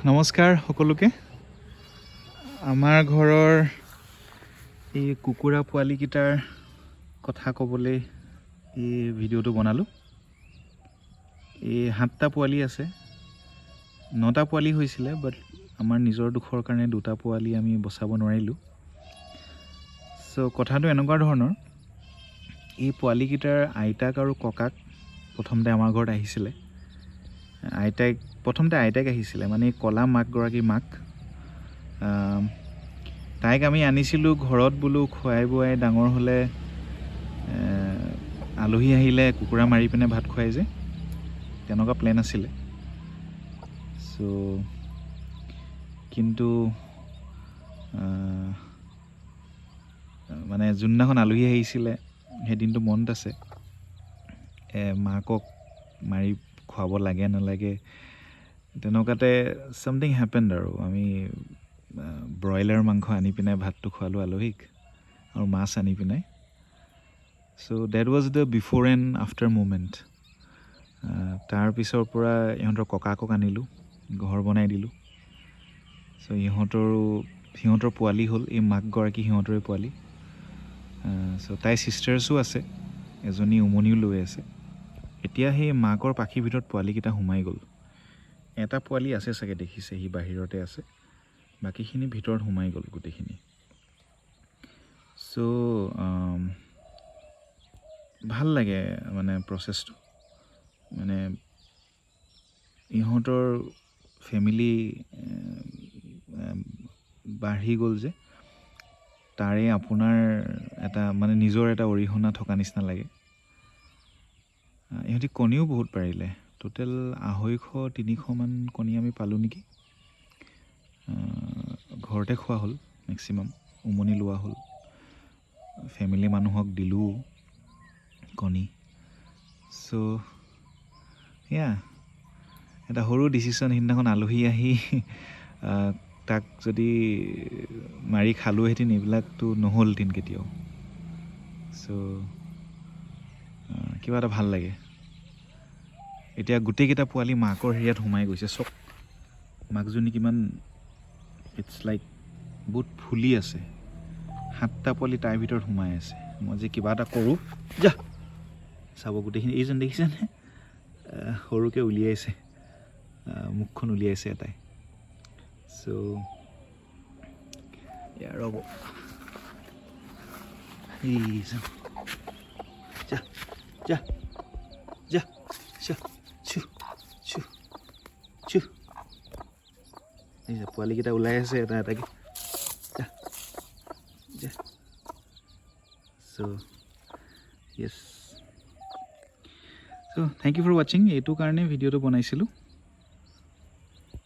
নমস্কাৰ সকলোকে। আমাৰ ঘৰৰ এই কুকুৰা পোৱালিকেইটাৰ কথা ক'বলৈ এই ভিডিঅ'টো বনালোঁ। এই সাতটা পোৱালি আছে। নটা পোৱালি হৈছিলে, বাট আমাৰ নিজৰ দুখৰ কাৰণে দুটা পোৱালি আমি বচাব নোৱাৰিলোঁ। চ' কথাটো এনেকুৱা ধৰণৰ, এই পোৱালিকেইটাৰ আইতাক আৰু ককাক প্ৰথমতে আমাৰ ঘৰত আহিছিলে। আইতাক প্ৰথমতে আইতাক আহিছিলে, মানে এই কলা মাকগৰাকীৰ মাক। তাইক আমি আনিছিলোঁ ঘৰত, বোলো খুৱাই বোৱাই ডাঙৰ হ'লে আলহী আহিলে কুকুৰা মাৰি পিনে ভাত খুৱাই যে, তেনেকুৱা প্লেন আছিলে। চ' কিন্তু মানে যোনদিনাখন আলহী আহিছিলে, সেই দিনটো মনত আছে। মাকক মাৰি খুৱাব লাগে নালাগে, তেনেকুৱাতে ছামথিং হেপেণ্ড আৰু আমি ব্ৰইলাৰ মাংস আনি পিনে ভাতটো খোৱালোঁ আলহীক আৰু মাছ আনি পিনে। So that was the before and after moment. তাৰ পিছৰ পৰা ইহঁতৰ ককাকক আনিলোঁ, ঘৰ বনাই দিলোঁ। চ' সিহঁতৰ পোৱালি হ'ল। এই মাকগৰাকী সিহঁতৰে পোৱালি। চ' তাইৰ ছিষ্টাৰ্ছো আছে, এজনী উমনিও লৈ আছে। এতিয়া সেই মাকৰ পাখিৰ ভিতৰত পোৱালিকেইটা সোমাই গ'ল। এটা পোৱালি আছে চাগে, দেখিছে, সি বাহিৰতে আছে। বাকীখিনি ভিতৰত সোমাই গ'ল গোটেইখিনি। চ' ভাল লাগে মানে প্ৰচেছটো, মানে ইহঁতৰ ফেমিলি বাঢ়ি গ'ল যে, তাৰে আপোনাৰ এটা মানে নিজৰ এটা অৰিহণা থকা নিচিনা লাগে। ইহঁতি কণীও বহুত পাৰিলে। টোটেল 250-300মান কণী আমি পালোঁ নেকি। ঘৰতে খোৱা হ'ল মেক্সিমাম, উমনি লোৱা হ'ল, ফেমিলি মানুহক দিলোঁ কণী। চ' সেয়া এটা সৰু ডিচিশ্যন। সিদিনাখন আলহী আহি তাক যদি মাৰি খালোহেঁতেন, এইবিলাকতো নহ'লহেঁতেন কেতিয়াও। চ' কিবা এটা ভাল লাগে। এতিয়া গোটেইকেইটা পোৱালি মাকৰ হেৰিয়াত সোমাই গৈছে। চক, মাকজনী কিমান, it's like বহুত ফুলি আছে। সাতটা পোৱালি তাইৰ ভিতৰত সোমাই আছে। মই যে কিবা এটা কৰোঁ, যা চাব গোটেইখিনি। এইজন দেখিছেনে, সৰুকৈ উলিয়াইছে, মুখখন উলিয়াইছে এটাই। চ' ইয়াৰ ৰ'ব, এইজন, যা যা যা যা, চু চু চু। এই যে পোৱালিকেইটা ওলাই আছে এটা এটাকৈ, যা যা। So yes, so thank you for watching. এইটো কাৰণে ভিডিঅ'টো বনাইছিলোঁ।